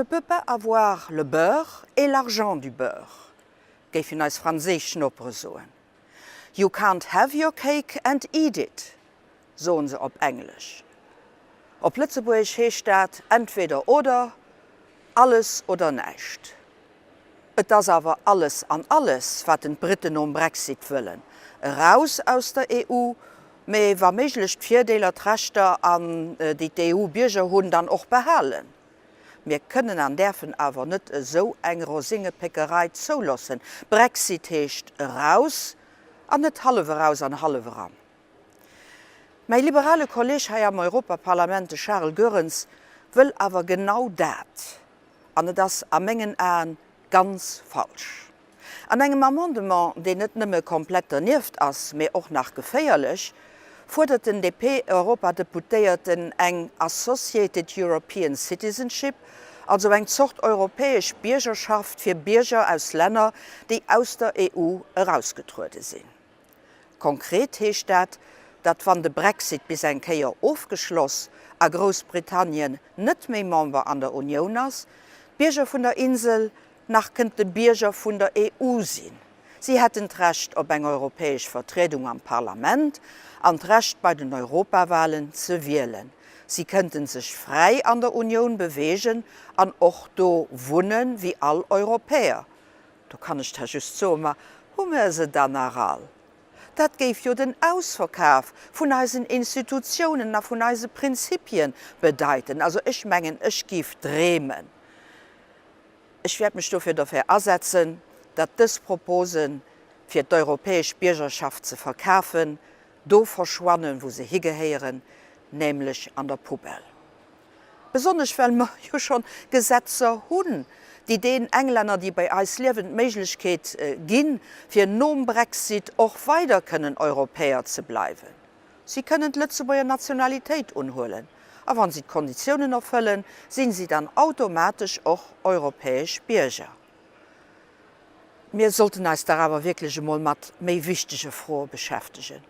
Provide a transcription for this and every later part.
peut pas avoir le beurre et l'argent du beurre, géifen eis franséisch Nopere soen. You can't have your cake and eat it, soen se op Englesch. Op Lëtzebuergesch heescht dat entweder oder, alles oder näischt. Et ass awer alles an alles, wat den d'Britten nom Brexit wëllen, Eraus aus der EU, mee wa méiglech d'Virdeeler, d'Rechter an déi d'EU-Bierger hunn, dann och behalen. Mir kënnen an däerfen awer net esou eng Rosingepéckerei zoulossen. Brexit heescht eraus an net hallef eraus an hallef eran. Mäi liberale Kolleg hei am Europaparlament, de Charles Goerens, wëll awer genau dat. An et ass a mengen Aen ganz falsch. An engem Amendement, deen net nëmme komplett dernieft ass, mee och nach geféierlech, fuerdert den DP-Europadeputéierten eng Associated European Citizenship, also eng Zort europäesch Biergerschaft fir Bierger aus Länner, déi aus der EU erausgetruede sinn. Konkret heescht dat, datt wann de Brexit bis eng Kéier ofgeschloss a Groussbritannien net méi Member an der Unioun ass, d'Bierger vun der Insel nach kënnte Bierger vun der EU sinn. Si hätten d'Recht op eng europäesch Vertriedung am Parlament an d'Recht bei den Europawahlen ze wielen. Si kënnten sech fräi an der Unioun beweegen an och do wunne wéi all Europäer. Do kann ech da just soen, Ma hu mer se dann nach all? Dat géif jo den Ausverkaf vun eisen Institutiounen a vun eise Prinzipien bedeiten. Also ech mengen, ech géif dreemen. Ech wäert mech dofir dofir asetzen, datt dës Propose fir d'europäesch Biergerschaft ze verkafen, do verschwannen, wou se higehéieren, nämlech an der Poubelle. Besonnesch well mer jo schonn Gesetzer hunn, déi deen Englänner, déi bei eis liewen, d'Méiglechkeet ginn, fir nom Brexit och weider kënnen Europäer ze bleiwen. Si kënnen d'Lëtzebuerger Nationalitéit unhuelen a wa si d'Konditiounen erfëllen, sinn si dann automatesch och europäesch Bierger. Mir sollten eis dach awer wierklech emol mat méi wichtege Froe beschäftegen,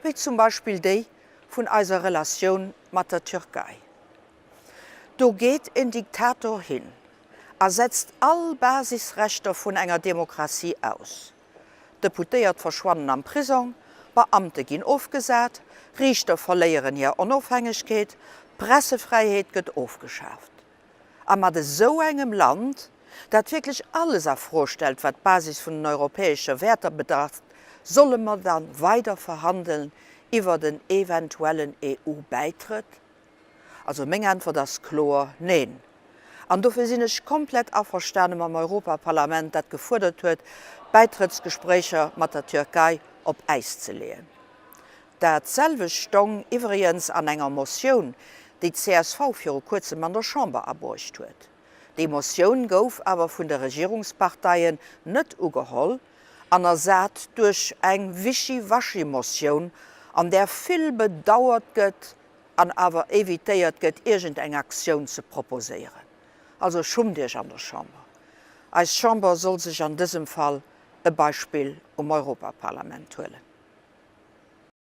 wéi zum Beispill déi vun eiser Relatioun mat der Türkei. Do geet en Diktator hin a setzt all Basisrechter vun enger Demokratie aus. Deputéiert verschwannen am Prisong, Beamte ginn ofgesat, Riichter verléieren hir Onofhängegkeet, d'Pressefräiheet gëtt ofgeschaaft. A mat esou engem Land, dat wierklech alles a Fro stellt, wat d'Basis vun den europäesche Wäerter betrafft, solle mer da weider verhandeln iwwert en eventuellen EU-Bäitrëtt? Also meng Äntwert ass kloer, Neen. An dofir sinn ech komplett averstane mam Europaparlament, dat gefuerdert huet, d'Bäitrëttsgespréicher mat der Türkei op Äis ze leeën. Dat selwecht stong iwwregens an enger Motioun, déi d'CSV viru kuerzem an der Chamber abruecht huet. Déi Motioun gouf awer vun de Regierungsparteien net ugeholl an ersat duerch eng Wischi-Waschi-Motioun, an där vill bedauert gëtt an awer evitéiert gëtt, iergend eng Aktioun ze proposéieren. Also schummt Iech an der Chamber. Eis Chamber soll sech an dësem Fall e Beispill um Europaparlament huelen.